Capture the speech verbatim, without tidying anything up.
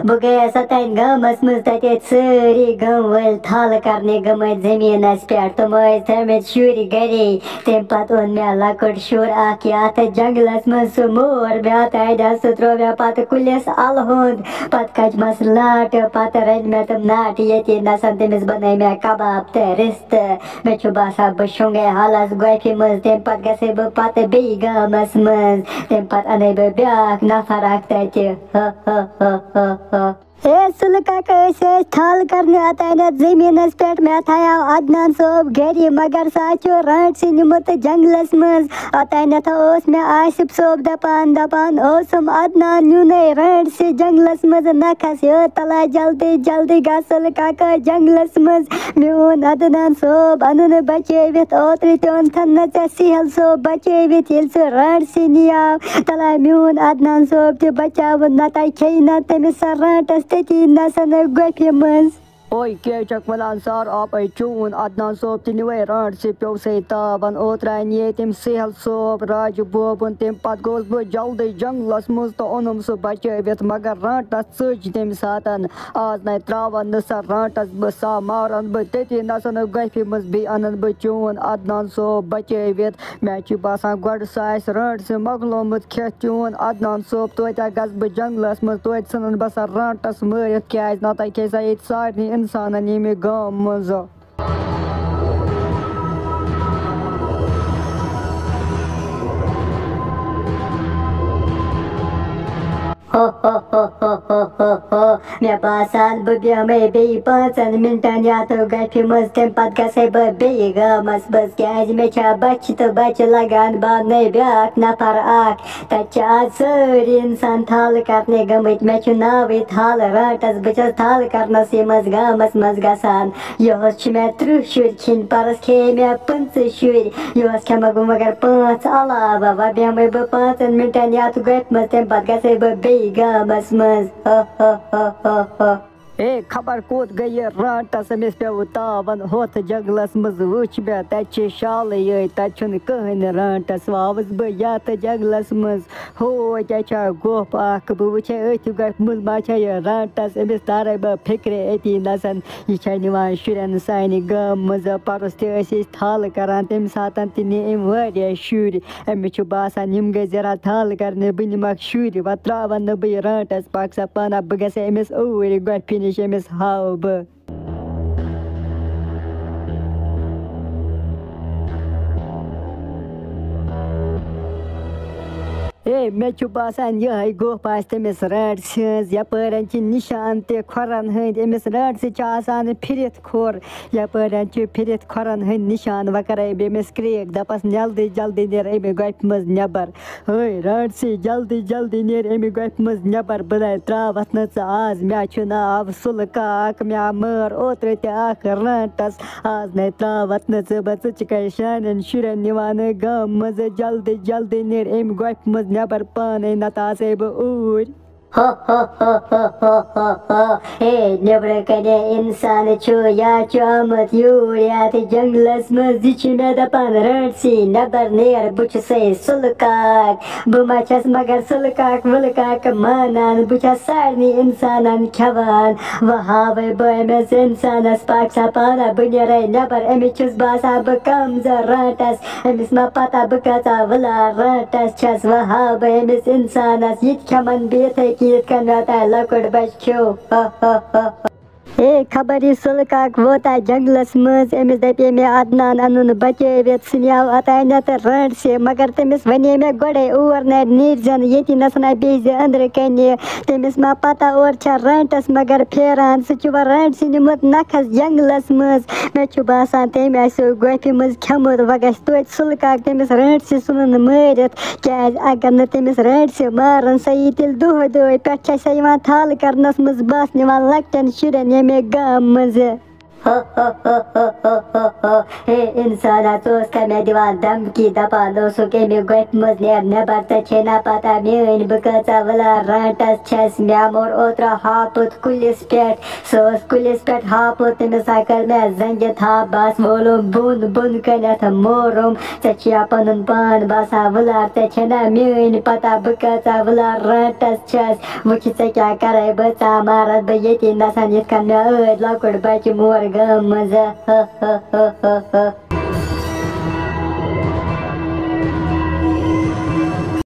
بہٕ گٔیَس اوٚتانۍ گامَس منٛز، تَتہِ ٲسۍ سٲری گامہٕ وٲلۍ تھل کرنہِ گٔمٕتۍ زٔمیٖنَس پٮ۪ٹھ۔ تِم ٲسۍ تھٲومٕتۍ شُرۍ گَرے۔ تَمہِ پَتہٕ اوٚن مےٚ لۄکُٹ شُر اَکھ یَتھ جنٛگلَس منٛز سُہ مور۔ مےٚ اوٚتانۍ سُہ ترٛوو مےٚ پَتہٕ کُلِس اَلہٕ ہُنٛد، پَتہٕ کَچمَس ناٹہٕ، پَتہٕ رٔنۍ مےٚ تِم ناٹہٕ ییٚتی نَسَن۔ تٔمِس بَنٲے مےٚ کَباب تہٕ رِستہٕ۔ مےٚ چھُ باسان، بہٕ شۄنٛگے حالس گۄپھِ منٛز، تَمہِ پتہٕ گژھے بہٕ پتہٕ بیٚیہِ گامس منٛز، تَمہِ پتہٕ اَنے بہٕ بیٛاکھ نفر اکھ تَتہِ۔ اے سُلہٕ کاکہٕ، أسۍ ٲسۍ تھل کرنہِ اوٚتانٮ۪تھ زٔمیٖنس پٮ۪ٹھ، مےٚ تھایاو عدنان صٲب گرِ، مگر سُہ حظ چھُ رانٛٹسٕے نیوٗمُت جنگلس منٛز۔ اوٚتانٮ۪تھ اوس مےٚ آصف صٲب دپان، دپان اوسُم، عدنان نیوٗنے رانٛٹسٕے جنگلس منٛز نکھس۔ یو تلا جلدی جلدی گژھ سُلہٕ کاکہٕ جنگلس منٛز۔ میون عدنان صٲب اَنُن بچٲوِتھ، اوترٕ تہِ اوٚنتھن نہٕ ژےٚ سہیل صٲب بچٲوِتھ، ییٚلہِ سُہ رانٛٹسٕے نیاو۔ تلا میون عدنان صٲب تہِ بچاوُن، نتہٕ کھیٚیہِ نا تٔمِس سۄ رانٛٹس تٔتی نسن گۄپھِ منٛز۔ اوے کیٛاہ چھکھ ونان سار آپے، چون عدنان صٲب تہِ نیوے رانٛٹسٕے، پیوٚو سے تاون۔ اوترٕ اَنے تٔمۍ سہیل صٲب راجہِ بوبُن، تَمہِ پتہٕ گوس بہٕ جلدی جنگلس منٛز تہٕ اوٚنُم سُہ بچٲوِتھ، مگر رانٛٹس ژٔج تَمہِ ساتن۔ آز نَے ترٛاوَن نہٕ سۄ رانٛٹَس بہٕ، سۄ مارَن بہٕ تٔتی نَسَن گۄپھِ منٛز، بیٚیہِ اَنَن بہٕ چون عدنان صٲب بچٲوِتھ۔ مےٚ چھُ باسان گۄڈٕ سُہ آسہِ رانٛٹسٕے مۄکلومُت کھٮ۪تھ چون عدنان صٲب، توتہِ گژھٕ بہٕ جنٛگلَس منٛز، توتہِ ژھٕنَن بہٕ سۄ رانٛٹَس مٲرِتھ، کیٛازِ نَتہٕ کھیٚیہِ سۄ ییٚتہِ سارنٕے اِنسانَن ییٚمہِ گامہٕ منٛزٕ۔ ہو ہو ہو ہو ہو ہو ہو۔ مےٚ باسان، بہٕ بیٚہمَے بیٚیہِ پانٛژَن مِنٹَن یَتھ گۄپھِ منٛز، تَمہِ پَتہٕ گژھَے بہٕ بیٚیہِ گامَس منٛز، کیٛازِ مےٚ چھا بَچھِ تہٕ بَچہِ لَگان بَننَے بیٛاکھ نفر اَکھ۔ تَتہِ چھِ آز سٲری اِنسان تھل کرنہِ گٔمٕتۍ۔ مےٚ چھُ ناوٕے تھل رانٛٹَس، بہٕ چھَس تھل کرنَسٕے منٛز گامَس منٛز گژھان۔ یِہُس چھِ مےٚ تٕرٛہ شُرۍ کھیٚنۍ، پَرُس کھیٚیے مےٚ پٕنٛژٕہ شُرۍ۔ یِہُس کھٮ۪مہٕ بہٕ مگر پانٛژھ علاوٕ۔ وۄنۍ بیٚہمَے بہٕ پانٛژَن مِنٹَن یَتھ گۄپھِ منٛز، تَمہِ پَتہٕ گژھَے بہٕ بیٚیہِ گامَس منٛز۔ ہہ، ہہ، ہہ، ہہ، ہہ۔ اے، خبر کوٚت گٔے یہِ رانٛٹَس، أمِس پیوٚو تاوَن ہوٚتھ جنٛگلَس منٛز۔ وٕچھ مےٚ، تَتہِ چھِ شالٕے یٲتۍ، تَتہِ چھُنہٕ کٕہٕنۍ رانٛٹَس۔ وۄنۍ آوُس بہٕ یَتھ جنٛگلَس منٛز۔ ہو، تَتہِ چھا گۄپھ اَکھ، بہٕ وٕچھے أتھۍ گۄپھِ منٛز ما چھا یہِ رانٛٹَس، أمِس تارَے بہٕ فِکرِ أتی نَسَن۔ یہِ چھا نِوان شُرٮ۪ن سانہِ گامہٕ منٛز؟ پَرُس تہِ ٲسۍ أسۍ تھل کَران، تَمہِ ساتَن تہِ نی أمۍ واریاہ شُرۍ۔ أمِس چھُ باسان، یِم گٔے ذرا تھل کرنہِ، بہٕ نِمَکھ شُرۍ، وۄنۍ ترٛاوَن نہٕ بہٕ یہِ رانٛٹَس پاکسا پانہ، بہٕ گژھٕ أمِس اوٗرۍ گۄپھِ نِش، أمِس ہاوٕ بہٕ۔ اے، مےٚ چھُ باسان، یِہوٚے گۄپھ آسہِ تٔمِس رانٛٹسہِ ہٕنٛز، یَپٲرٮ۪ن چھِ نِشان تہِ کھۄرَن ہٕنٛدۍ، أمِس رانٛٹسہِ چھِ آسان پھِرِتھ کھوٚر۔ یَپٲرٮ۪ن چھِ پھِرِتھ کھۄرَن ہٕنٛدۍ نِشان، وۄنۍ کَرَے بہٕ أمِس کرٛیک، دَپَس، جلدی جلدی نیر اَمہِ گۄپھِ منٛز نٮ۪بَر۔ ہے رانٛٹسٕے، جلدی جلدی نیر اَمہِ گۄپھِ منٛز نٮ۪بَر، بہٕ نَے ترٛاوَتھ نہٕ ژٕ آز، مےٚ چھُ ناو سُلہٕ کاک، مےٚ مٲر اوترٕ تہِ اَکھ رانٛٹَس، آز نَے ترٛاوَتھ نہٕ ژٕ بہٕ، ژٕ چھِکھَے شانٮ۪ن شُرٮ۪ن نِوان گامہٕ منٛزٕ، جلدی جلدی نیر اَمہِ گۄپھِ منٛز نٮ۪بَر پانَے، نَتہٕ آسَے بہٕ اوٗرۍ۔ ہو ہو ہو ہو ہو ہو ہو۔ ہے، نیٚبرٕ کَنے اِنسان چھُ یا چھُ آمُت یوٗرۍ یَتھ جنٛگلَس منٛز، یہِ چھُ مےٚ دَپان، رانٛٹسٕے نٮ۪بَر نیر، بہٕ چھُسَے سُلہٕ کاک۔ بہٕ ما چھَس مگر سُلہٕ کاک وُلہٕ کاک مانان، بہٕ چھَس سارنٕے اِنسانَن کھٮ۪وان۔ وۄنۍ ہاوَے بہٕ أمِس اِنسانَس پاکسا پانہ، بہٕ نیرَے نٮ۪بَر، أمِس چھُس باسان بہٕ کَم زٕ رانٛٹَس۔ أمِس ما پتہ بہٕ کۭژاہ وٕلار رانٛٹَس چھَس، وۄنۍ ہاوٕ بہٕ أمِس اِنسانَس، یہِ تہِ کھٮ۪مَن بہٕ یِتھَے کٔنۍ یِتھ کٔنۍ مےٚ اوٚتام لۄکُٹ بَچہِ کھیوٚو۔ ہہ، ہہ، ہہ، ہہ۔ ہے، خبر یہِ سُلہٕ کاک ووتا جنٛگلَس منٛز، أمِس دَپے مےٚ عدنان اَنُن بَچٲوِتھ، سُہ نیاو اوٚتانٮ۪تھ رانٛٹسٕے، مگر تٔمِس وَنے مےٚ گۄڈَے، اور نَرِ نیٖرزٮ۪نہٕ ییٚتی نَسَن بیٚیہِ زِ أنٛدرٕ کَنہِ۔ تٔمِس ما پتہ اورٕ چھا رانٛٹَس مگر پھیران، سُہ چھُ وۄنۍ رانٛٹسٕے نیوٗمُت نَکھَس جنٛگلَس منٛز۔ مےٚ چھُ باسان، تٔمۍ آسہِ سُہ گۄپھِ منٛز کھیوٚمُت۔ وۄنۍ گژھِ توتہِ سُلہٕ کاک تٔمِس رانٛٹسٕے ژھُنُن مٲرِتھ، کیٛازِ اگر نہٕ تٔمِس رانٛٹسٕے مارَن، سۄ یی تیٚلہِ دۄہَے دۄہَے۔ پٮ۪ٹھٕ چھےٚ سۄ یِوان تھل کرنَس منٛز، بَس نِوان لۄکٹٮ۪ن شُرٮ۪ن ییٚمے گامہٕ منٛزٕ۔ ہے اِنسانا، ژٕ اوسکھا مےٚ دِوان دھمکی، دَپان اوسُکھ، "اَمہِ گۄپھِ منٛز نیر نٮ۪بر، ژےٚ چھے نا پتہ میٲنۍ بہٕ کۭژاہ وٕلار رانٛٹَس چھَس؟" مےٚ موٚر اوترٕ ہاپُت کُلِس پٮ۪ٹھ، سُہ اوس کُلِس پٮ۪ٹھ ہاپُت، تٔمِس ہا کٔر مےٚ زنٛگہِ تھپھ، بس وولُم بۄن، بۄن کَنٮ۪تھ موٗرُم۔ ژےٚ چھُیا پنُن پان باسان وٕلار؟ ژےٚ چھے نا میٲنۍ پتہ بہٕ کۭژاہ وٕلار رانٛٹَس چھَس؟ وٕچھ ژےٚ کیٛاہ کَرَے بہٕ، ژٕ ہا مارَتھ بہٕ ییٚتی نَسَن، یِتھ کٔنۍ مےٚ ٲدۍ لۄکُٹ بَچہِ مور گٲمہٕ منٛزٕ۔